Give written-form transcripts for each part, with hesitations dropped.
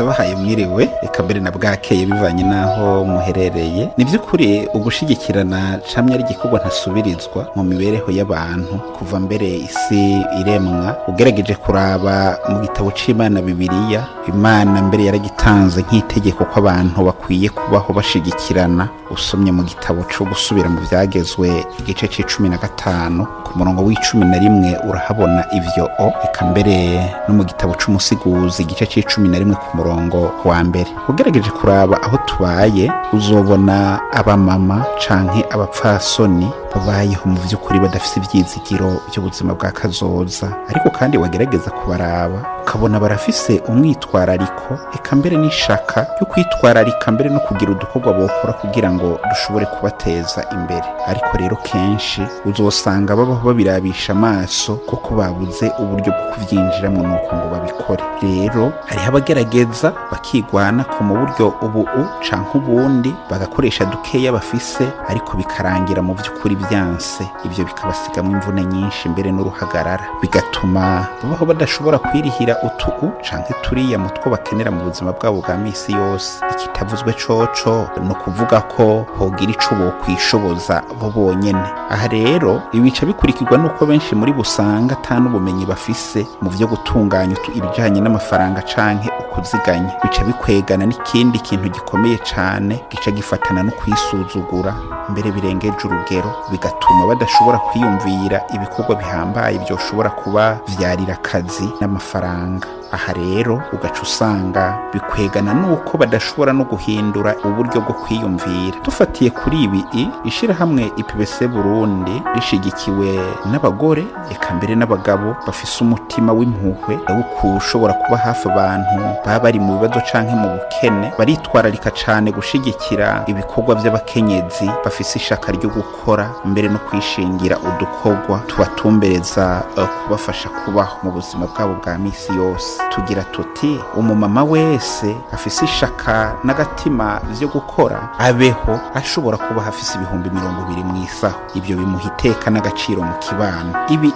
Ndabahaye mwiriwe, eka mbere na bwakeye bivanye n'aho muherereye. Ni by'ukuri ugushigikirana camye ari igikorwa ntasubirizwa mu mibereho y'abantu kuva mbere isi iremwa. Ugerageje kuraba mu gitabo c'Imana Bibiliya, Imana mbere yaragitanze nk'itegeko ko abantu bakwiye kubaho bashigikirana. Usomye mu gitabo co gusubira mu vyagezwe, igice c'15 ku murongo w'11, urahabona ivyo. O eka mbere no mu gitabo c'Umusiguzi, igice c'11 ku murongo wa mbere. Ugerageje kuraba aho tubaye, uzobona abamama canke abapfasoni babayeho mu vy'ukuri badafise ivyizigiro by'ubuzima bwa kazoza, ariko kandi wagerageza kubaraba ukabona barafise umwitwarariko, eka mbere n'ishaka ryo kwitwararika, mbere no kugira udukorwa bokora kugira ngo dushobore kubateza imbere. Ariko rero kenshi uzosanga babaho babirabisha amaso kuko babuze uburyo bwo kuvyinjiramwo nuko ngo babikore. Rero hariho abagerageza bakigwana ko mu buryo ubu u canke ubundi, bagakoresha dukeya bafise, ariko bikarangira mu vy'ukuri byanse. Ivyo bikabasigamwo imvune nyinshi, mbere n'uruhagarara, bigatuma babaho badashobora kwirihira utu u canke turiya mu two bakenera mu buzima bwabo bwa misi yose. Ikitavuzwe coco ni ukuvuga ko hogira ico bokwishoboza bo bonyene. Aha rero ibi bica bikurikirwa n'uko benshi muri busanga ata n'ubumenyi bafise mu vyo gutunganya ibijanye n'amafaranga canke ukuziganya. Bica bikwegana n'ikindi kintu gikomeye cane gica gifatana no kwisuzugura mbere birengeje urugero, bigatuma badashobora kwiyumvira ibikorwa bihambaye byoshobora kuba vyarira akazi n'amafaranga. Aha rero ugaca usanga bikwegana nuko badashobora no guhindura uburyo bwo kwiyumvira. Dufatiye kuri ibi, ishirahamwe IPBC Burundi rishigikiwe n'abagore, eka mbere n'abagabo bafise umutima w'impuhwe wo kushobora kuba hafi abantu baba bari mu bibazo canke mu bukene, baritwararika cane gushigikira ibikorwa by'abakenyezi bafise ishaka ryo gukora, mbere no kwishingira udukorwa tubatumbereza kubafasha kubaho mu buzima bwabo bwa misi yose. Tugira tuti umumama wese afise ishaka n'agatima vyo gukora abeho ashobora kuba afise 20,000 mw'isaho. Ibyo bimuha iteka n'agaciro mu kibano. Ibi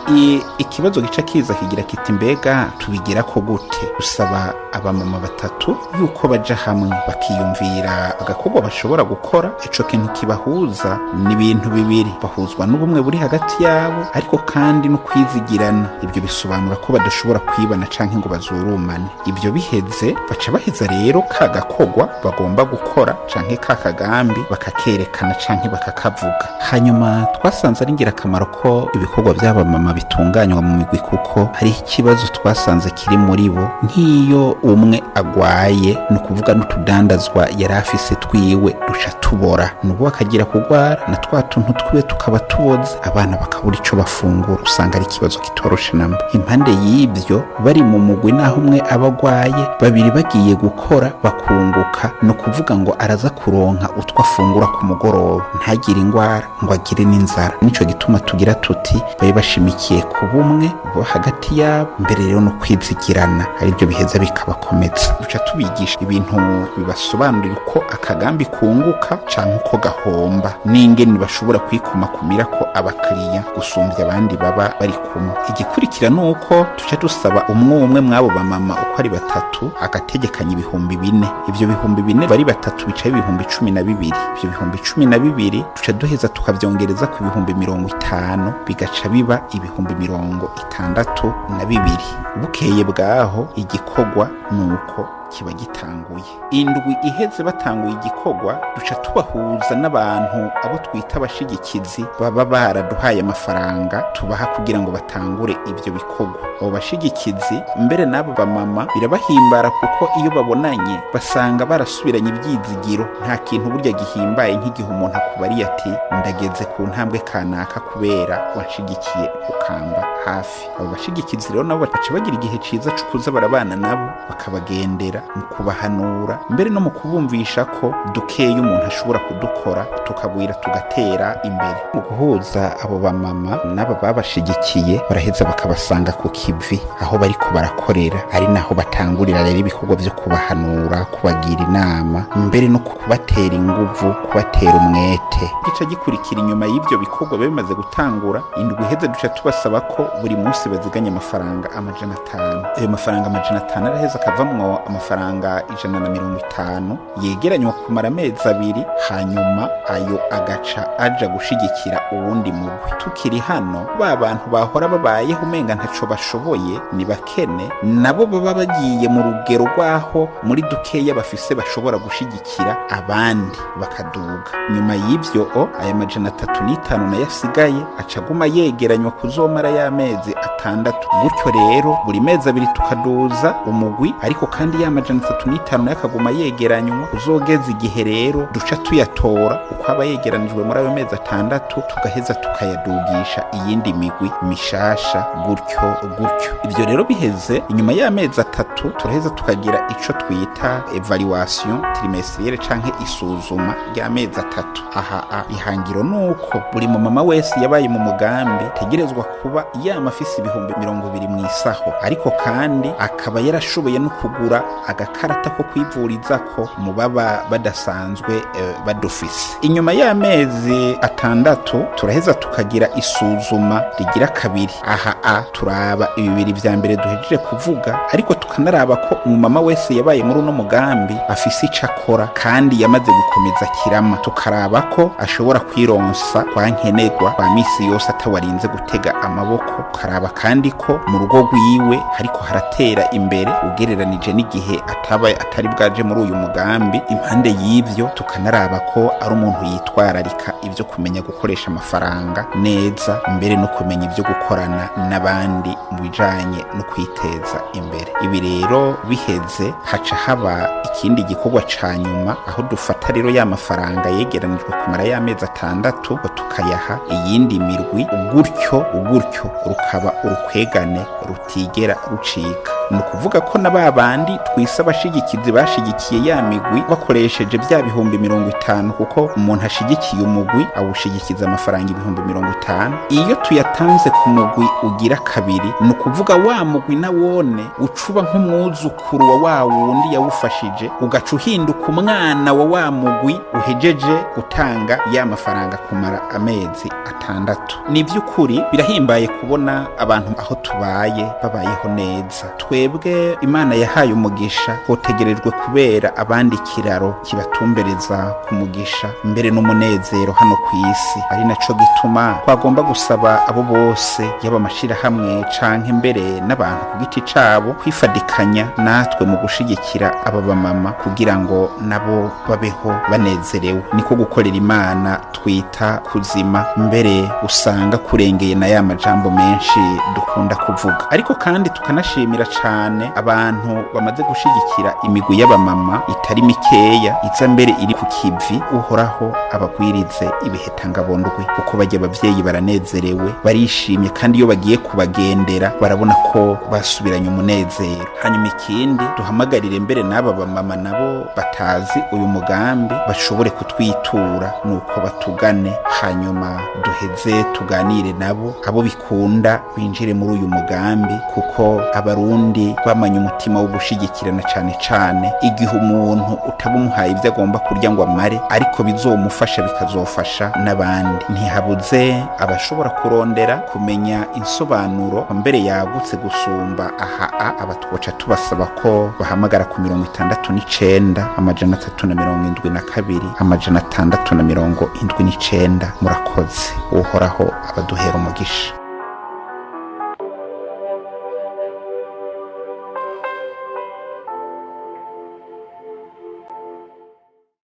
ikibazo gica kiza kigira kiti: mbega tubigira ko gute? Usaba abamama batatu yuko baja hamwe bakiyumvira agakorwa bashobora gukora. Ico kintu kibahuza ni ibintu bibiri: bahuzwa n'ubumwe buri hagati yabo, ariko kandi no kwizigirana. Ibyo bisobanura ko badashobora kwibana canke ngo bazurumane. Ibyo biheze, baca baheza rero ka gakorwa bagomba gukora canke ka kagambi, bakakerekana canke bakakavuga. Hanyuma twasanze ari ingirakamaro ko ibikorwa by'abamama bitunganywa mu migwi, kuko hariho ikibazo twasanze kiri muri bo: nk'iyo umwe agwaye, ni ukuvuga n'utudandazwa yari afise twiwe duca tubora, nubu akagira kugwara na twa tuntu twiwe tukaba tuboze, abana bakabura ico bafungura. Usanga ari ikibazo kitoroshe namba. Impande y'ibyo, bari mu mugwi, naho umwe aba agwaye, babiri bagiye gukora bakunguka, ni ukuvuga ngo araza kuronka utwo afungura ku mugoroba, ntagire ingwara ngo agire n'inzara. Nico gituma tugira tuti babe bashimikiye ku bumwe buba hagati yabo, mbere rero no kwizigirana, aribyo biheza bikabakomeza. Duca tubigisha ibintu bibasobanurira uko akagambi kunguka canke uko gahomba, n'ingene bashobora kwikumakumira ko abakiriya gusumbya abandi baba bari kumwe. Igikurikira ni uko tuca dusaba umwe umwe mw'abo bamama uko ari batatu agategekanya 4,000. Ivyo 4,000 bari batatu bicaye 12,000. Ivyo 12,000 duca duheza tukavyongereza ku 50,000, bigaca biba 62,000. Bukeye bwaho igikorwa nuko kiba gitanguye. Indwi iheze batanguye igikorwa, duca tubahuza n'abantu abo twita abashigikizi baba baraduhaye amafaranga tubaha kugira ngo batangure ibyo bikorwa. Abo bashigikizi mbere n'abo bamama birabahimbara, kuko iyo babonanye basanga barasubiranye ibyizigiro. Nta kintu burya gihimbaye nk'igihe umuntu akubariye ati: "Ndageze ku ntambwe kanaka kubera wanshigikiye ukamba hafi." Abo bashigikizi rero nabo baca bagira igihe ciza co kuza barabana nabo, bakabagendera mu kubahanura, mbere no mu kubumvisha ko dukeya umuntu ashobora kudukora tukagwira tugatera imbere. Mu guhuza abo bamama n'aba babashigikiye, baraheza bakabasanga ku kivi aho bariko barakorera, ari naho batangurira rero ibikorwa vyo kubahanura, kubagira inama, mbere no kubatera inguvu, kubatera umwete. Gica gikurikira inyuma y'ivyo bikorwa biba bimaze gutangura, indwi iheze duca tubasaba ko buri munsi baziganya amafaranga 500. Ayo mafaranga 500 araheza akavamwo amafaranga amafaranga 150 yegeranywa kumara amezi 2, hanyuma ayo agaca aja gushigikira uwundi mugwi. Tukiri hano, ba bantu bahora babayeho umenga ntaco bashoboye, ni bakene, nabo baba bagiye mu rugero rw'aho muri dukeya bafise bashobora gushigikira abandi bakaduga. Nyuma y'ivyo o aya 305 nayo asigaye aca aguma yegeranywa kuzomara y'amezi 6. Gutyo rero buri mezi 2 tukaduza umugwi, ariko kandi ya 305 nayo akaguma yegeranywa uzogeza igihe rero duca tuyatora uko aba yegeranijwe muri ayo mezi 6, tugaheza tukayadugisha iyindi migwi mishasha, gutyo gutyo. Ivyo rero biheze inyuma y'amezi 3 turaheza tukagira ico twita evaluation trimestrielle canke isuzuma ry'amezi 3. Aha ihangiro nuko buri mumama wese yabaye mu mugambi tegerezwa kuba yama afise 20,000 mw'isaho, ariko kandi akaba yarashoboye no kugura agakarata ko kwivurizako mu baba badasanzwe badufise. Inyuma y'amezi 6 turaheza tukagira isuzuma rigira kabiri. Aha turaba ibibiri vya mbere duhejeje kuvuga, ariko tukanaraba ko umumama wese yabaye muri uno mugambi afise ico akora kandi yamaze gukomeza kirama, tukaraba ko ashobora kwironsa kwa nkenerwa kwa misi yose atawarinze gutega amaboko, tukaraba kandi ko mu rugo rwiwe hariko haratera imbere ugereranije n'igihe ataba atari bwaje muri uyu mugambi. Impande y'ivyo tukanaraba ko ari umuntu yitwararika ivyo kumenya gukoresha amafaranga neza, mbere no kumenya ivyo gukorana n'abandi mu bijanye no kwiteza imbere. Ibi rero biheze haca haba ikindi gikorwa ca nyuma, aho dufata rero ya mafaranga yegeranijwe kumara y'amezi 6 tukayaha iyindi mirwi, gutyo gutyo rukaba urukwegane rutigera rucika. Ni ukuvuga ko na ba bandi twise abashigikizi bashigikiye ya migwi bakoresheje bya 50,000, kuko umuntu ashigikiye umugwi awushigikiza amafaranga 50,000. Iyo tuyatanze ku mugwi ugira kabiri, ni ukuvuga wa mugwi nawone ucuba nk'umwuzukuru wa wa wundi yawufashije, ugaca uhinduka umwana wa wa mugwi uhejeje gutanga ya mafaranga kumara amezi 6. Ni by'ukuri birahimbaye kubona abantu aho tubaye babayeho neza. Twebwe Imana yahaye umugisha, hotegerejwe kubera abandi ikiraro kibatumbereza ku mugisha mbere n'umunezero hano ku isi. Ari naco gituma twagomba gusaba abo bose, yaba amashirahamwe canke mbere n'abantu ku giti cabo, kwifadikanya natwe mu gushigikira aba bamama kugira ngo nabo babeho banezerewe. Niko gukorera Imana twita kuzima, mbere usanga kurengeye na ya majambo menshi dukunda kuvuga. Ariko kandi tukanashimira cane abantu bamaze gushigikira imigwi y'abamama itari mikeya, iza mbere iri ku kivi. Uhoraho abagwirize ibihetangabondwi, kuko bajya abavyeyi baranezerewe, barishimye, kandi iyo bagiye kubagendera barabona ko basubiranye umunezero. Hanyuma ikindi duhamagarire mbere n'aba bamama nabo batazi uyu mugambi bashobore kutwitura, nuko batugane, hanyuma duheze tuganire nabo, abo bikunda binjire muri uyu mugambi, kuko abarundi bamanye umutima wo gushigikirana, cane cane igihe umuntu utaba umuhaye ibyo agomba kurya ngo amare, ariko bizomufasha bikazofasha n'abandi. Ntihabuze abashobora kurondera kumenya insobanuro mbere yagutse gusumba aha abatwoca tubasaba ko bahamagara ku 69 372 679. Murakoze, Uhoraho abaduhera umugisha.